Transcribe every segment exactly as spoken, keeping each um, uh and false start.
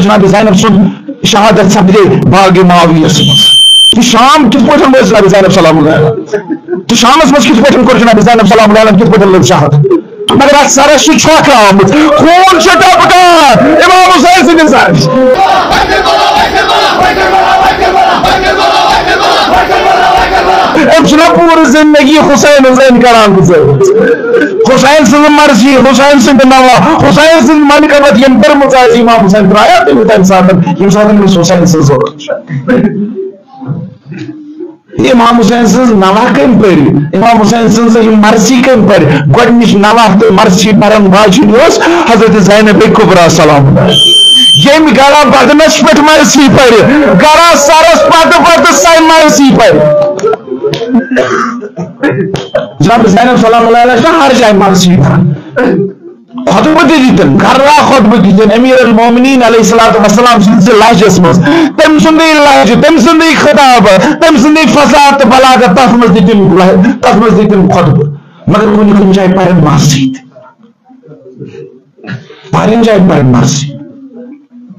جناب زینب سُنٛد شہادت سپدے باغ معاویس منٛز۔ تہٕ شام کِتھ پٲٹھۍ وٲژ جناب زینب سلام اللہ علیہا؟ تہٕ شامس منٛز کِتھ پٲٹھۍ کوٚر جناب زینب سلام اللہ علیہا، کِتھ پٲٹھۍ لٔج شہادت؟ مگر اتھ سرس چھُ چھۄکھ آمٕژ، خوٗن چھُ ٹپکان امام حسین سٕنٛدِ سرٕ۔ أمۍ چھُنہ پوٗرٕ زندگی حسین حسین کران گُزٲرمٕژ؟ حسین سٕنٛز مرضی، حسین سٕنٛدِ نوا، حسین سٕنٛز منقبت ییٚمۍ کٔرمٕژ آسہِ، امام حسین درٛایاو تَمہِ تَمہِ ساتہٕ، ییٚمہِ ساتہٕ أمِس حسین سٕنٛز ضروٗرت چھِ۔ امام حسین سٕنٛز نوا کٔمۍ پٔرۍ؟ امام حسین سٕنٛز یِم مرضی کٔمۍ پٔرۍ؟ گۄڈٕنِچ نوا تہٕ مرضی پرن واجِنۍ ٲس حضرت زینب کبریٰ سلام اللہ۔ ییٚمۍ گرا بدنس پٮ۪ٹھ مرضی پٔرۍ، گرا سرس پتہٕ پتہٕ سۄے مرضی پٔرۍ۔ جناب زینب سلام اللہ علیہا چھِ ہر جایہِ مرضی پران۔ خطبہٕ تہِ دِتِن، گرا خطبہٕ دِتِن۔ امیر المومنین علیہ الصلوۃ والسلام سٕنٛدِس لہجس منٛز، تٔمۍ سُنٛدٕے لہجہٕ، تٔمۍ سُنٛدٕے خطابہٕ، تٔمۍ سُنٛدٕے فصاحت تہٕ بلاغت، تتھ منٛز دِتِن لہ-، تتھ منٛز دِتِن خطبہٕ۔ مگر کُنہِ کُنہِ جایہِ پرن مرضی تہِ، واریاہن جاین پرن مرضی۔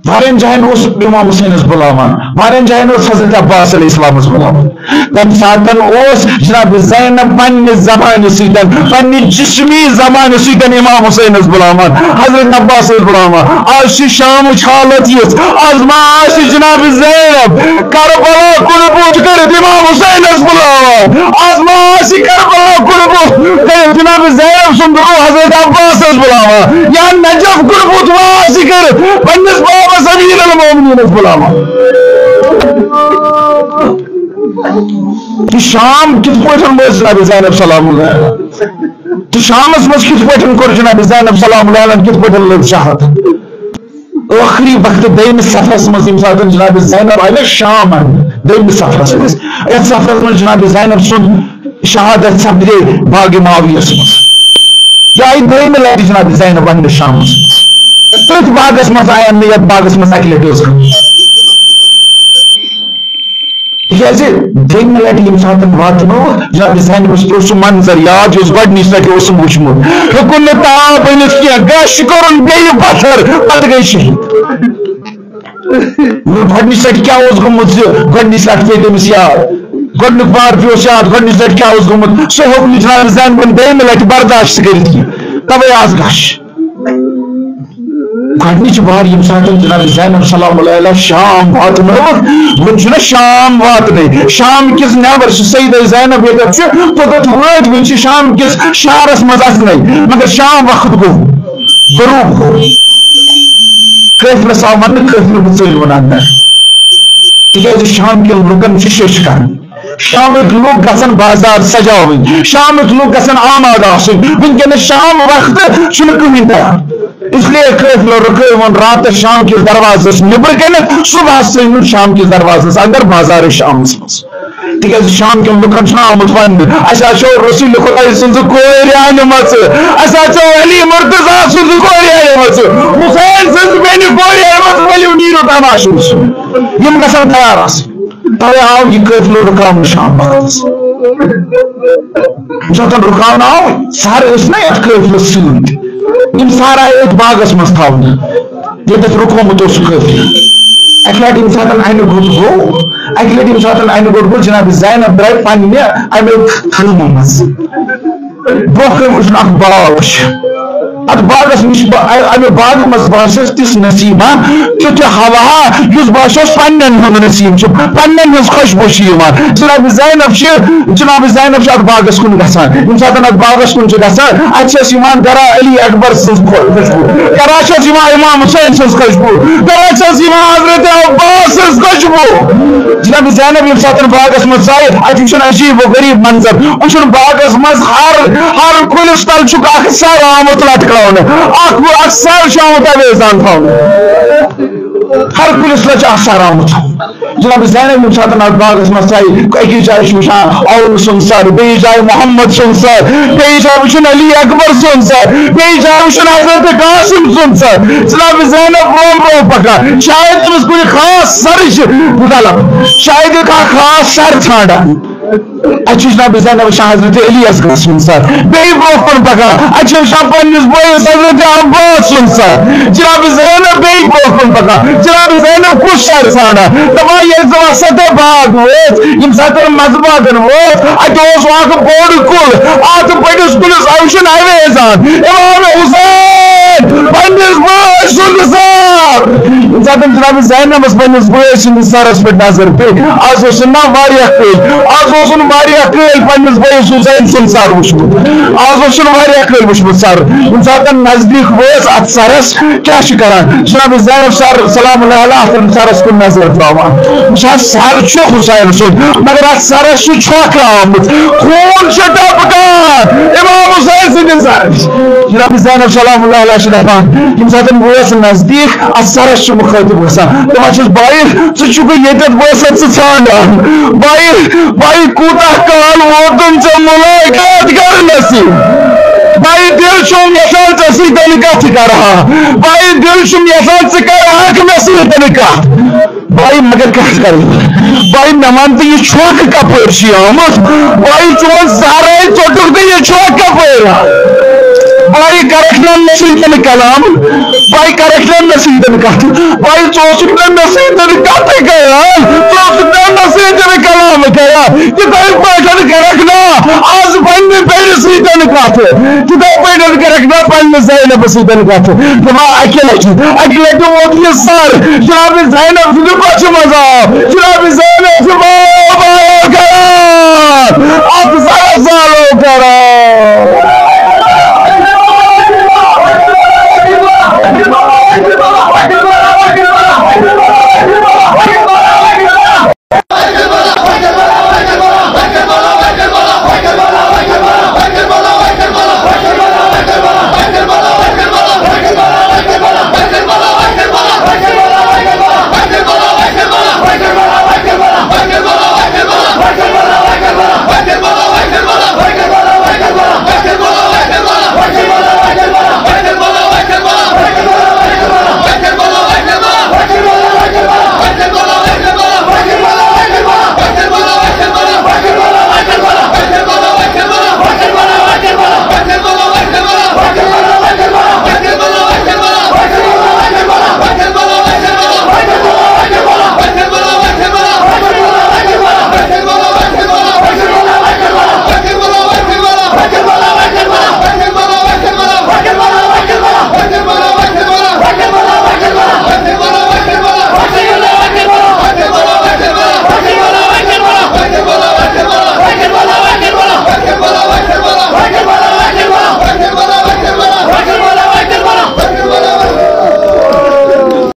واریاہن جاین اوس امام حسینس بُلاوان، واریاہن جاین اوس حضرت عباس علیہ السلامس بُلاوان۔ تمہِ ساتن اوس جناب زینب پننہِ زبانہِ سۭتۍ، پننہِ جسمی زبانہِ سۭتۍ امام حسینس بُلاوان، حضرت عباسس بُلاوان۔ آز چھِ شامٕچ حالت یِژھ، آز ما آسہِ جناب زینب کربلا کُن بُتھ کٔرِتھ امام حسینس بُلاوان؟ آز ما آسہِ کربلا کُن بُتھ کٔرِتھ جناب زینب سُنٛد روح حضرت عباسس بُلاوان؟ یا نجف کُن بُتھ ما آسہِ کٔرِتھ پننِس بابس امیر المومنینس بُلاوان؟ تہٕ شام کِتھ پٲٹھۍ وٲژ جناب زینب سلام اللہ علیہا؟ تہٕ شامس منٛز کِتھ پٲٹھۍ کوٚر جناب زینب سلام اللہ علیہا، کِتھ پٲٹھۍ لٔج شہادت؟ ٲخری وقتہٕ دوٚیمِس سفرس منٛز، ییٚمہِ ساتہٕ جناب زینب آیہِ نا شام اننہِ، دوٚیمِس سفرس منٛز، یتھ سفرس منٛز جناب زینب سُنٛد شہادت سپدے باغ معاویس منٛز۔ یہِ آیہِ دوٚیمہِ لٹہِ جناب زینب اننہِ شامس منٛز۔ تٔتھۍ باغس منٛز آیہِ اننہٕ، یتھ باغس منٛز اکہِ لٹہِ ٲس گٔمٕژ۔ تِکیازِ دوٚیمہِ لٹہِ ییٚمہِ ساتہٕ واتنووُکھ، جناب زینبس پیوٚو سُہ منظر یاد، یُس گۄڈٕنِچ لٹہِ اوسُم وُچھمُت۔ ہیوٚکُن نہٕ تاپھ أنِتھ کینٛہہ، غش کوٚرُن بیٚیہِ پتھر، پتہٕ گٔے شہید۔ گۄڈٕنِچ لٹہِ کیٛاہ اوس گوٚمُت زِ گۄڈٕنِچ لٹہِ پیٚیہِ تٔمِس یاد، گۄڈٕنیُک وار پیوس یاد، گۄڈٕنِچ لٹہِ کیٛاہ اوس گوٚمُت، سُہ ہیوٚک نہٕ جناب زینبن دوٚیمہِ لٹہِ برداشت کٔرِتھ کینٛہہ، توے آس غش۔ گۄڈٕنِچ بار ییٚمہِ ساتہٕ جناب زینب سلام اللہ علیہا شام واتنٲوٕکھ، وُنہِ چھُنہ شام واتنٕے، شام کِس نٮ۪بر چھِ سیدہ زینب ییٚتٮ۪تھ چھِ، توٚتَتھ وٲتۍ، وُنہِ چھِ شام کِس شہرس منٛز اژنَے، مگر شام وقت گوٚو، غروب گوٚو۔ قٲفلس آو وننہٕ، قٲفلہٕ بہٕ ژٔلۍ وُن اندر، تِکیازِ شام کٮ۪ن لُکن چھِ شیٚچھ کرٕنۍ۔ شامٕکۍ لُکھ گژھن بازار سجاوٕنۍ، شامٕکۍ لُکھ گژھن آمادٕ آسٕنۍ۔ وٕنکیٚنس شام وقتہٕ چھُنہٕ کٕہٕنۍ تیار، اس لیے قٲفلہٕ رُکٲوُن راتس شام کِس دروازس نیٚبرٕ کَنٮ۪تھ، صبحس ژٔلۍ نہٕ شام کِس دروازس اندر بازار شامس منٛز۔ تِکیازِ شام کٮ۪ن لُکن چھُنہٕ آمُت وننہٕ، اسہِ حظ چھو رسول خداے سٕنٛزٕ کورِ انِمژٕ، اسہِ حظ چھو علی مرتضی سٕنٛزٕ کورِ انِمژٕ، حسین سٕنٛزٕ بیٚنہِ کورِ انِمژٕ، ؤلِو نیٖرِو تماشہٕ وٕچھِو۔ یِم گژھن تیار آسٕنۍ۔ توے آو یہِ قٲفلہٕ رُکاونہٕ شام وقتس۔ ییٚمہِ ساتہٕ رُکاونہٕ آو، سر ٲسۍ نہ یتھ قٲفلس سۭتۍ، یِم سر آیہِ أتھۍ باغس منٛز تھاونہٕ، ییٚتٮ۪تھ رُکومُت اوس سُہ قٲفلہٕ۔ اکہِ لٹہِ ییٚمہِ ساتہٕ انہِ گوٚٹ گوٚو، اکہِ لٹہِ ییٚمہِ ساتہٕ انہِ گوٚٹ گوٚو، جناب زینب درایہِ پننہِ امہِ خدمہٕ منٛز۔ برونٛہہ کَنہِ وٕچھُن اکھ باغ چھُ۔ اتھ باغس نِش با-، ا-، امہِ باغہٕ منٛز باسیٚس تِژھ نسیٖما، تیُتھ ہوا، یُس باسیٚس پننٮ۪ن ہُنٛد نسیٖم چھُ، پننٮ۪ن ہٕنٛز خوشبو چھِ یِوان۔ جناب زینب چھِ، جناب زینب چھِ اتھ باغس کُن گژھان۔ ییٚمہِ ساتہٕ اتھ باغس کُن چھِ گژھان، اتہِ چھِ اَسہِ یِوان گرا علی اکبر سٕنٛز خو-، خوشبو، گرا چھِ اَسہِ یِوان امام حسین سٕنٛز خوشبو، گرا چھِ اَسہِ یِوان حضرت عباس سٕنٛز خوشبو۔ جناب زینب ییٚمہِ ساتہٕ باغس منٛز ژایہِ، اتہِ وٕچھُن عجیب و غریب منظر۔ وٕچھُن باغس منٛز ہر، ہر کُلِس تل چھُکھ اکھ سر آمُت لٹکاونہٕ، اکھ، اکھ سر چھُ آمُت اویزان تھاونہٕ، ہر کُلِس تل چھُ اکھ سر آمُت تھاونہٕ۔ جناب زینب ییٚمہِ ساتہٕ اتھ باغس منٛز ژایہِ، أکِس جایہِ چھُ وٕچھان اورٕ سُنٛد سر، بیٚیِس جایہِ محمد سُنٛد سر، بیٚیِس جایہِ وٕچھُن علی اکبر سُنٛد سر، بیٚیِس جایہِ وٕچھُن حضرت قاسم سُنٛد سر۔ جناب زینب برونٛہہ برونٛہہ پکان، شاید تٔمِس کُنہِ خاص سرٕچ طلب، شاید یہِ کانٛہہ خاص سر ژھانڈان۔ اَتہِ چھُ جناب زینب وٕچھان حضرت علی یَس گژھُن سر، بیٚیہِ برونٛہہ کُن پکان۔ اَتہِ چھِ وٕچھان پننِس بٲیِس حضرت عباس سُنٛد سر، جناب زینب بیٚیہِ برونٛہہ کُن پکان۔ جناب زینب کُس شہر ژھانڈان؟ دپان ییٚلہِ زن وسط باغ وٲژ، ییٚمہِ ساتہٕ مزٕ باغن وٲژ، اَتہِ اوس اکھ بوٚڑ کُل، اَتھ بٔڑِس کُلِس اوشن اویزان امام حسین پننِس بٲے سُنٛد سر۔ ییٚمہِ ساتہٕ جناب زینبس پننِس بٲے سٕنٛدِس سرس پٮ۪ٹھ نظر پیٚیہِ، از اوس نہ واریاہ کٲلۍ، از اوسُن واریاہ کٲلۍ پننِس بٲیِس حسین سُنٛد سر وٕچھمُت، از اوسُن واریاہ کٲلۍ وٕچھمُت سر۔ ییٚمہِ ساتہٕ نزدیٖک وٲژ اتھ سرس، کیٛاہ چھِ کران؟ جناب زینب سر سلام اللہ علیہ اتھ سرس کُن نظر تراوان، وٕچھان سر چھُ حسین سُنٛد، مگر اتھ سرس چھُ چھۄکھ آمٕژ، خوٗن چھُ ٹپکان امام حسین سٕنٛدِس سرس۔ جناب زینب سلام اللہ علیہ چھِ دپان، ییٚمہِ ساتہٕ وٲژ نزدیٖک، اتھ سرس چھُ مُخٲطِب گژھان، دپان چھُس، بایہِ، ژٕ چھُکھ ییٚتٮ۪تھ بٲسَتھ ژٕ ژھانڈان؟ بایہِ، بایہِ، کوٗتاہ کال ووتُم ژےٚ مُلاقات کرنَسٕے؟ بایہِ، دِل چھُم یژھان ژےٚ سۭتۍ کتھٕ کرٕ ہا۔ بایہِ، دِل چھُم یژھان ژٕ کرٕ ہاکھ مےٚ سۭتۍ کتھ۔ بایہِ، مگر کتھ کرٕ بہٕ؟ بایہِ، مےٚ وَن تہٕ، یہِ چھۄکھ کپٲرۍ چھُے آمُت؟ بایہِ، چون سرے ژوٚٹُکھ تہٕ یہِ چھۄکھ کپٲرۍ آ؟ بایہِ، کرکھ نا مےٚ سۭتۍ کلام؟ بایہِ، کرکھ نا مےٚ سۭتۍ کتھ؟ بایہِ، ژٕ اوسُکھ نا مےٚ سۭتۍ کتھٕ کران؟ ژٕ اوسُکھ نا مےٚ سۭتۍ کلام کران؟ تِتھے پٲٹھۍ کرکھ نا از پننہِ بیٚنہِ سۭتۍ کتھٕ؟ تِتھے پٲٹھۍ کرکھ نا پننہِ زینبس سۭتۍ کتھٕ؟ دپان اکہِ لٹہِ، اکہِ لٹہِ ووت یہِ سر جناب زینب سٕنٛدِ کۄچھِ منٛز آو۔ جناب زینب چھِ واو واو کران۔ اتھ سرس زال